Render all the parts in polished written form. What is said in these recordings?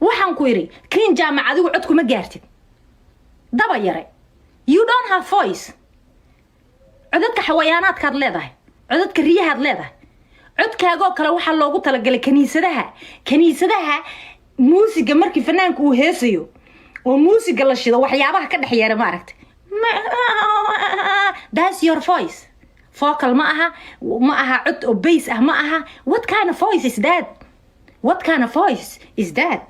Waxaan ku idhi, Kiin Jaamac, adigu cod kuma gaartid. Daba yare, you don't have voice. Codadka xawayaanaadkaad leedahay, codadka riyahaad leedahay. Codkaagoo kale waxaa loogu talagalay kaniisadaha. Kaniisadaha muusiga markii fanaanka uu heesayo oo muusiga la shido, waxyaabaha ka dhex yeera, ma aragtay? That's your voice. Vocal ma aha, ma aha cod oo bass ah ma aha. What kind of voice is that? What kind of voice is that?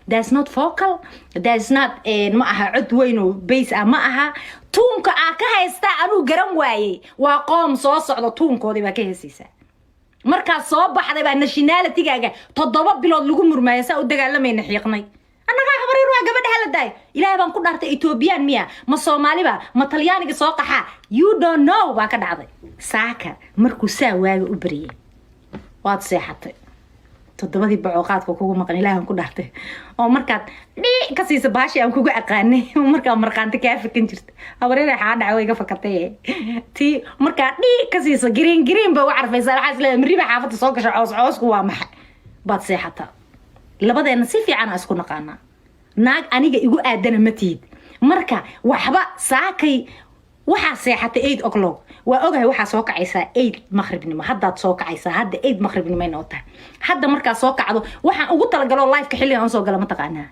That's not vocal, that's not, ma aha cod weyn oo bass ah ma aha. Tuunka aa ka haystaa anuu garan waayey. Waa qoom soo socda, tuunkoodii baa ka heesaysaa. Markaad soo baxday baa nationalitygaaga 7 bilood lagu murmaaya. Saa u dagaalamayna, xiiqnay annagaa. Habaryar waa gabadha hala daay. Ilaahay baan ku dhaartay, Ethoobiyan miya? Ma Soomaaliba? Ma Talyaaniga soo qaxaa? You don't know baa ka dhacday. Saaka markuu saa waaga u bariyay waad seexatay. Toddobadii bacooqaadka kugu maqan, ilaahan ku dhaartay, oo markaad dhii ka siisa baashi aan kugu aqaanay, markaa marqaanta kaa fakan jirta. Habaryar, xaa dhaca? Way ga fakatay. Tii markaa dhii ka siisa, green green ba u carfaysaa. Waxaa is leedahay miriba xaafadda soo gasha. Coos coosku waa maxay? Baad seexataa. Labadeena si fiican aan isku naqaanaa. Naag aniga igu aadana ma tihid. Marka waxba saakay waxaa seexatay 8 o'clock, waa ogahay. Waxaa soo kacaysaa 8 maqribnimo. Haddaad soo kacaysaa, hadda 8 maqribnimo inoo tahay. Hadda markaad soo kacdo, waxaan ugu talagalo liveka xilligan aan soo gala, mataqaanaa?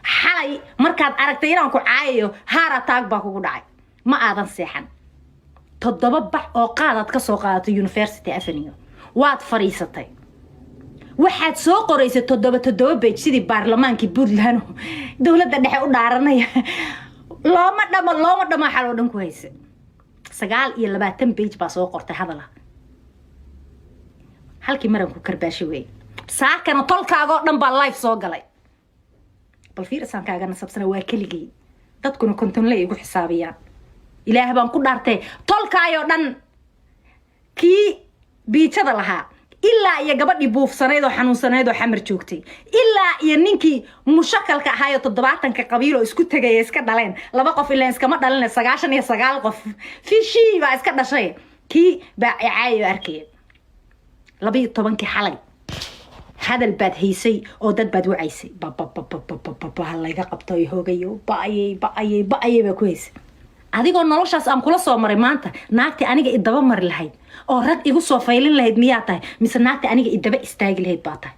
Xalay markaad aragtay inaan ku caayayo, heart attack baa kugu dhacay. Ma aadan seexan. 7 bax oo qaadaad ka soo qaadatay University Avenue, waad fadhiisatay. Waxaad soo qoraysay toddoba toddoba page, sidii baarlamaankii Puntland dowladda dhexe u dhaaranaya. Looma dhamo, looma dhamo. Xal oo dhan ku haysa 29 page baa soo qortay hadala. Halkii maranku karbaasho weey. Saakana tolkaagoo dhan baa live soo galay. Bal fiirsaan kaagana sabsana, waa keligay. Dadkuna kontonle igu xisaabiyaan. Ilaah baan ku dhaartay, tolkaayoo dhan, kii biijada lahaa ilaa iyo gabadhii buufsanayd oo xanuunsanayd oo Xamar joogtay, ilaa iyo ninkii mushakalka ahaayoo 70-ka qabiil oo isku tegaya iska dhaleen. Laba qof ilaan iskama dhalina, 99 qof fishii baa iska dhashay. Kii baa caayo arkaya 12-kii xalay. Hadal baad haysay oo dad baad wacaysay. Bababababababa, layga qabto, hoogayo, ba-ayay, ba-ayay, ba-ayay baa ku haysay. Adigoo noloshaas aan kula soo maray, maanta naagtii aniga idaba mari lahayd oo rag igu soo faylin lahayd miyaa tahay, mise naagtii aniga idaba istaagi lahayd baa tahay?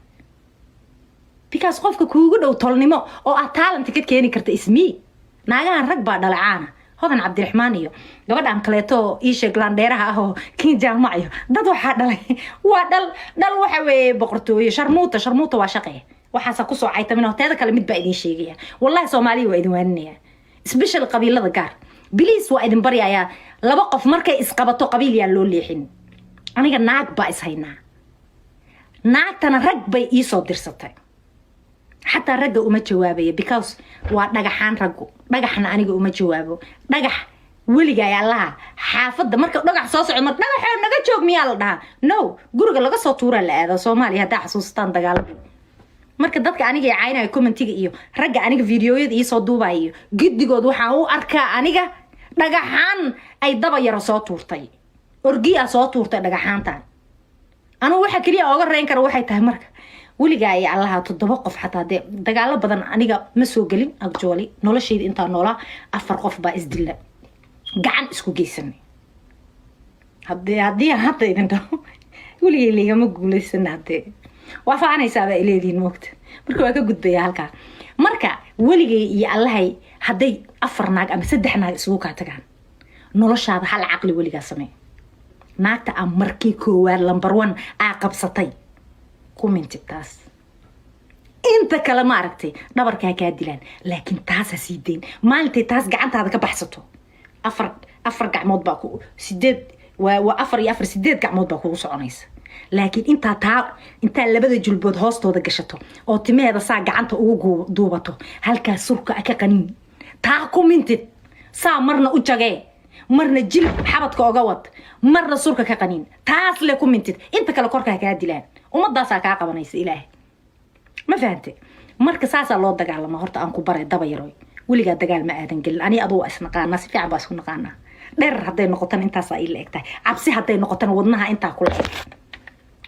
Because qofka kuugu dhow tolnimo oo aad talent ka keeni karta ismii. Naagahan rag baa dhalacaana, Hodan Cabdiraxmaan iyo gabadhan kaleeto oo ii sheeg, laandheeraha ah oo Kiin Jaamac iyo dad waxaa dhalay waa dhal dhal. Waxa weeye boqortooyo. Sharmuuta, sharmuuta waa shaqee. Waxaasa kusoo caytamin. Teeda kale, mid baa idin sheegaya. Wallahi, Soomaaliya waa idin waaninaya, special qabiilada gaar. Please, waa idin baryayaa. Laba qof markay isqabato, qabiil yaan loo leexin. Aniga naag baa ishaynaa, naagtana rag bay iisoo dirsatay. Xataa ragga uma jawaabaya because waa dhagaxaan raggu. Dhagaxna aniga uma jawaabo. Dhagax weligaay allaha xaafadda marka dhagax soo socdo, mar dhagaxoo naga joog miyaa la dhahaa? No, guriga laga soo tuuraa la aada. Soomaaliya haddaa xasuustaan dagaaladii. Marka dadka aniga i caynaya commentiga iyo ragga aniga videoyada iisoo duubaya iyo giddigood, waxaan u arkaa aniga dhagaxaan ay daba yaro soo tuurtay, orgiyaa soo tuurtay dhagaxaantan. Anugu waxa keliya ooga reyn kara waxay tahay, marka weligaa iyo allaha toddoba qof xataa dee dagaalo badan aniga ma soo gelin. Actually, noloshayda intaa noolaa afar qof baa isdilla, gacan isku geysanay. Haddii aan hadda idin dhaho weligay ligama guulaysana, hadee waa faanaysaabaa ileediin moogta. Marka waa ka gudbaya halkaa. Marka weligay iyo allahay, hadday afar naag ama saddex naag isugu kaa tagaan, noloshaada hal caqli weligaa samee. Naagta aa markii koowaad number one aa qabsatay ku mintib taas. Inta kale, ma aragtay, dhabarkaa kaa dilaan, laakiin taas ha sii dayn. Maalintay taas gacantaada ka baxsato, afar afar gacmood baa ku sideed, waa afar iyo afar, sideed gacmood baa kugu soconaysa. Laakiin intaa taa intaa labada julbood hoostooda gashato oo timaheeda saa gacanta ugu duubato, halkaas surka ka qaniin, taa ku mintid. Saa marna u jagee, marna jilib xabadka oga wad, marna surka ka qaniin. Taas le ku mintid. Inta kale korkaa kaa dilaan, ummadaasaa kaa qabanaysa. Ilaahay, ma fahante? Marka saasaa loo dagaalama. Horta aan ku baray, daba yaroy, weligaa dagaal ma aadan gelin. Ani aduu waa isnaqaanaa, si fiican baa isku naqaanaa. Dherer hadday noqotana intaasaa ii la eg tahay. Cabsi hadday noqotana wadnaha intaa kula eg,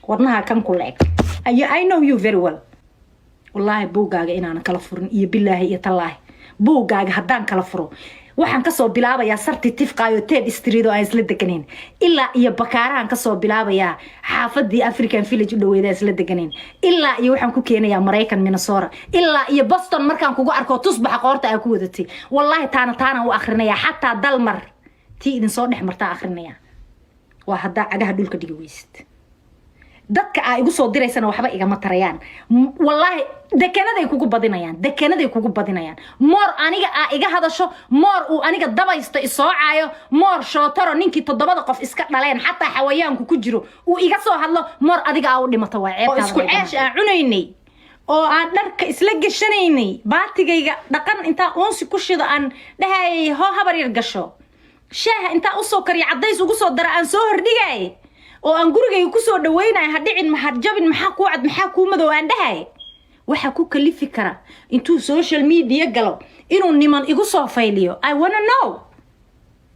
wadnaha kan kula eg. I know you very well. Wallaahi buuggaaga inaanan kala furin iyo bilaahi iyo tallaahi, buuggaaga haddaan kala furo, waxaan kasoo bilaabayaa sarti Tifqaayo, Ted Street oo aan isla deganayn, ilaa iyo Bakaarahan kasoo bilaabayaa, xaafadii African Village u dhaweeda isla deganayn, ilaa iyo waxaan ku keenayaa Maraykan, Minnesota, ilaa iyo Boston. Markaan kugu arko tusbaxa qoorta aa ku wadatay, wallaahi taana taanaan u akrinaya. Xataa Dalmar tii idinsoo dhex martaa akrinaya. Waa haddaa cagaha dhulka dhigi weysid. Dadka aa igu soo diraysana waxba igama tarayaan. Wallaahi dekanaday kugu badinayaan, dekanaday kugu badinayaan. Moor aniga aa iga hadasho, moor uu aniga dabaysto isoo caayo, moor shootaro ninkii toddobada qof iska dhaleen, xataa xawayaanku ku jiro, uu iga soo hadlo, moor adiga aa u dhimato. Waa ceebtaada. Isku ceesh aan cunaynay oo aan dharka isla gashanaynay, baatigayga dhaqan intaa uunsi ku shido aan dhahayay, "Hoo habar yar, gasho." Shaaha intaa usoo kariyo, cadays ugu soo dara, aan soo hordhigay oo aan gurigayga kusoo dhaweynaya, "Ha dhicin, ha jabin, maxaa kuu cad, maxaa kuu madow?" aan dhahay. Waxaa ku kalifi kara intuu social media galo inuu niman igu soo fayliyo? I wanna know,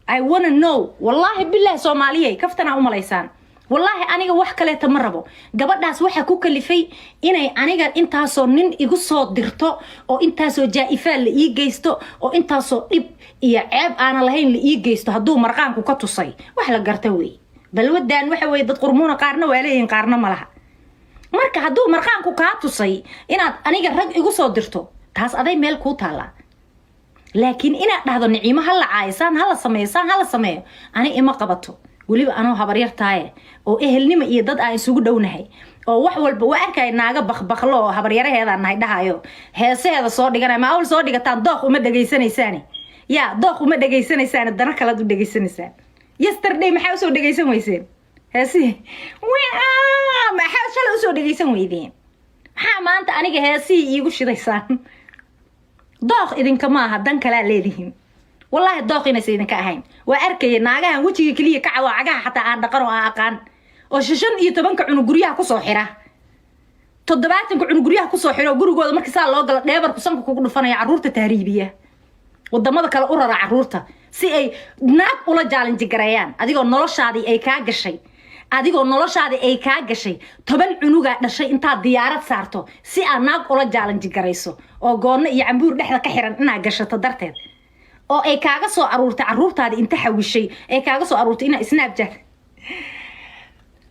I wanna know. Wallaahi bilahi, Soomaaliyey, kaftanaa umalaysaan. Wallaahi aniga wax kaleeta ma rabo. Gabadhaas waxaa ku kalifay inay aniga intaasoo nin igu soo dirto oo intaasoo jaa-ifaa la ii geysto oo intaasoo dhib iyo ceeb aanan lahayn la ii geysto, hadduu marqaanku ka tusay, wax la garta wey. Balwadan waxa weye dad qurmuuna qaarna waa leeyihin, qaarna ma laha. Marka hadduu marqaanku kaa tusay inaad aniga rag igu soo dirto, taas aday meel kuu taallaa. Laakiin inaad dhahdo, "Niciimo ha la caayo, saan hala sameeyo, saan hala sameeyo," ani ima qabato. Weliba anoo habaryartaaye oo ehelnimo iyo dad aan isugu dhownahay oo wax walba waa arkaya, naaga bakbaklo oo habaryaraheedaan nahay dhahayo, heesaheeda soo dhiganay. Ma awl soo dhigataan? Dooq uma dhegaysanaysaane, yaa dooq uma dhegaysanaysaane, dana kalaad u dhegaysanaysaan. Yesterday maxaa usoo dhegaysan weyseen heesihii? Maxaa shalay usoo dhegaysan weydeen? Maxaa maanta aniga heesihii iigu shidaysaan? Dooq idinka maaha, dan kalaa leedihiin. Wallaahi dooq inaysa idinka ahayn waa arkaya. Naagahan wejiga keliya ka cado, cagaha xataa aan dhaqan oo aan aqaan, oo 15-ka cunug guryaha kusoo xira, 70-ka cunug guryaha kusoo xira, oo gurigooda markii saa loo galo dheebarku sanka kugu dhufanaya, carruurta tahriibiya, wadamada kale u rara carruurta si ay naag ula jaalinjigareeyaan. Adigoo noloshaadii ay kaa gashay, adigoo noloshaadii ay kaa gashay, 10 cunugaa dhashay, intaad diyaarad saarto si aad naag ula jaalanjigarayso oo goonno iyo cambuur dhexda ka xiran inaad gashato darteed, oo ay kaaga soo aruurtay carruurtaadii inta xawishay, ay kaaga soo aruurtay inaa Snapchat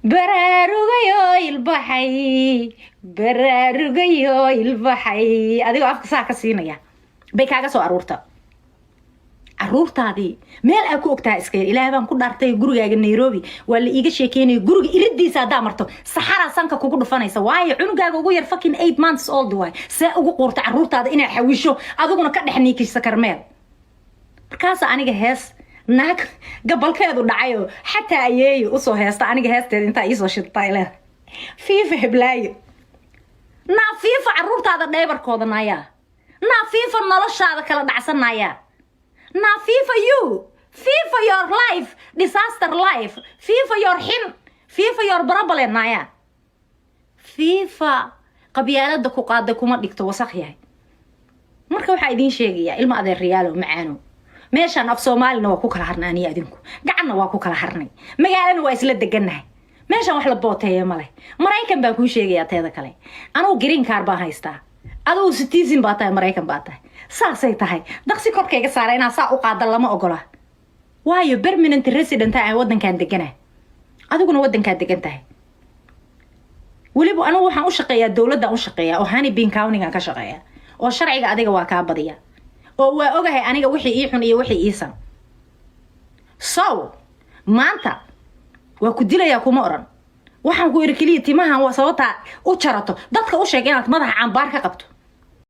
"Baraarugayo ilbaxay, baraarugayo ilbaxay," adigoo afka saa ka siinaya bay kaaga soo aruurta. Caruurtaadii meel aa ku ogtaha iska yar. Ilaah baan ku dhaartay, gurigaaga Nairobi waa la iiga sheekeynaya. Guriga iridiisa haddaa marto, saxaraa sanka kugu dhufanaysa. Waayo, cunugaaga ugu yar fucking 8 months old waay. See ugu quurta caruurtaada inay xawisho, adiguna ka dhex niikisa karmeel? Markaasa aniga hees naag gabalkeedu dhacayoo xataa ayeeyo usoo heesta, aniga heesteeda intaa iisoo shidtaa leeda, "Fiifa heblaayo." Naa fiifa caruurtaada dheybarkooda, naayaa. Naa fiifa noloshaada kala dhacsanaya. Naa fiifa you, fiifa your life, disaster life, fiifa your xin, fiifa your problem. Naya fiifa qabyaalada ku qaaday kuma dhigto, wasaq yahay. Marka waxaa idiin sheegayaa, ilma adeerayaalo macaano, meeshaan af Soomaalina waa ku kala harnay, aniyo adinku gacanna waa ku kala harnay, magaalana waa isla degannahay. Meeshaan wax la booteeya male. Maraykan baan kuu sheegayaa. Teeda kale, anugu green card baan haystaa, adugu citizen baa tahay, Maraykan baa tahay. Saasay tahay, daqsi korkayga saara inaa saa u qaada lama ogola. Waayo, permanent resident aan wadankaan degana, adiguna wadankaa degan tahay. Weliba anugu waxaan u shaqeeyaa dowladdan u shaqeeyaa oo Hennepin Countygan ka shaqeeya, oo sharciga adiga waa kaa badiya, oo waa ogahay aniga wixii ii xun iyo wixii iisan. So maanta waa ku dilayaa kuma oran. Waxaan ku iri keliya, timahan waa sababtaa u jarato, dadka u sheeg inaad madaxa cambaar ka qabto.